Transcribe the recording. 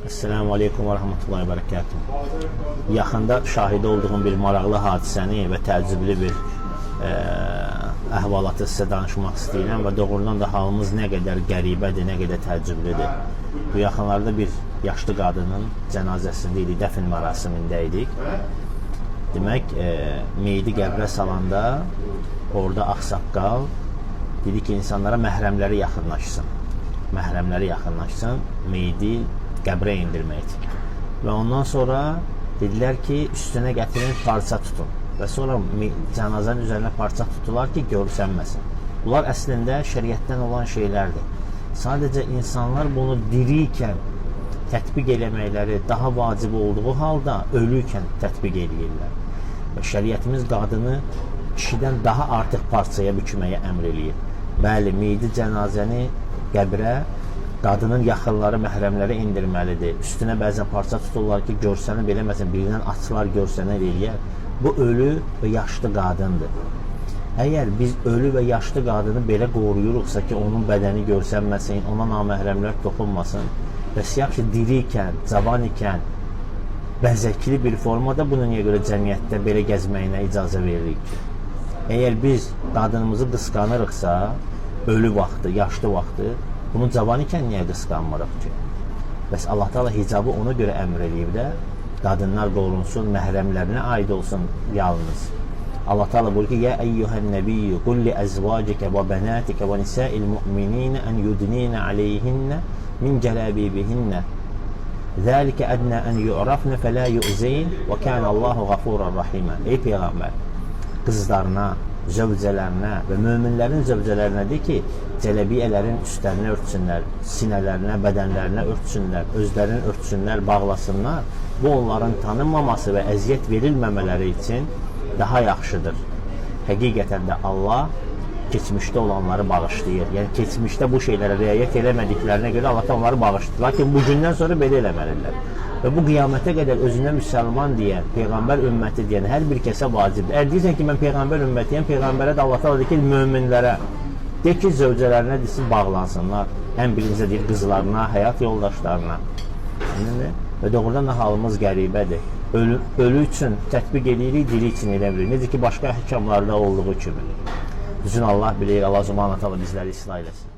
Esselamu Aleyküm və Rahmetullahi və Berekatuhu. Yaxında şahidi olduğum bir maraqlı hadisəni və təəccüblü bir əhvalatı sizə danışmaq istəyirəm və doğrudan da halımız nə qədər qəribədir, nə qədər təəccüblüdür. Bu yaxınlarda bir yaşlı qadının cənazəsində idik, dəfn mərasimində idik. Demək, meyidi qəbrə salanda orada ağsaqqal dedi ki, insanlara məhrəmləri yaxınlaşsın. Məhrəmləri yaxınlaşsın, meyidi qəbrə endirmək üçün. Və ondan sonra dedilər ki, üstünə gətirin parça tutun. Və sonra cənazənin üzərinə parça tutdular ki, görsənməsin. Bunlar əslində şəriətdən olan şeylərdir. Sadəcə insanlar bunu diri ikən tətbiq eləməkləri daha vacib olduğu halda ölü ikən tətbiq eləyirlər. Və şəriətimiz qadını kişidən daha artıq parçaya bükməyə əmr eləyir. Bəli, meyidi, cənazəni qəbrə qadının yaxınları, məhrəmləri endirməlidir. Üstünə bəzən parça tuturlar ki, görsənib eləməsin, birindən açılar görsənər eləyər. Bu ölü və yaşlı qadındır. Əgər biz ölü və yaşlı qadını belə qoruyuruqsa ki, onun bədəni görsənməsin, ona naməhrəmlər toxunmasın, bəs yaxşı diri ikən, cavan ikən, bəzəkli bir formada bunu niyə görə cəmiyyətdə belə gəzməyinə icazə veririk ki? Əgər biz qadınımızı qısqanırıqsa, ölü vaxtı, yaşlı vaxtı, bunu cavan ikən niyə qısqanmırıq ki? Bəs Allah Teala hicabı ona görə əmr eləyib də, qadınlar qorunsun, məhrəmlərinə aid olsun yalnız. Allah Teala buyurur ki: "Ya eyyuhen nebiyyü qul li əzvacikə və bənatikə və nisa'il mu'minina en yudnina aleyhinə min cələbibihinə. Zəlikə ədnə ən yu'rafnə fələ yu'zeyn və kana Allahu ğafuran rahimə." Ey peyğəmbər, qızlarına, zövcələrinə və möminlərin zövcələrinə de ki, cələbiyyələrin üstlərini örtsünlər, sinələrinə, bədənlərinə örtsünlər, özlərini örtsünlər, bağlasınlar. Bu onların tanınmaması və əziyyət verilməmələri üçün daha yaxşıdır. Həqiqətən də Allah keçmişdə olanları bağışlayır. Yəni keçmişdə bu şeylərə riayət eləmədiklərinə görə Allah da onları bağışlayır. Lakin bugündən sonra belə eləməlidirlər. Və bu qiyamətə qədər özünə müsəlman deyən, peyğəmbər ümməti deyən hər bir kəsə vacibdir. Əgər deyirsən ki, mən peyğəmbər ümmətiyəm, peyğəmbərə də Allah Taala deyir ki, möminlərə de ki, zövcələrinə desin bağlansınlar. Ən birincisi deyir qızlarına, həyat yoldaşlarına. Anladın? Və doğrudan da halımız qəribədir. Ölü üçün tətbiq eləyirik, diri üçün eləmirik. Necə ki başqa əhkamlarda olduğu kimi. Düzün Allah bilir, Allah Subhanahu taala bizləri islah eləsin.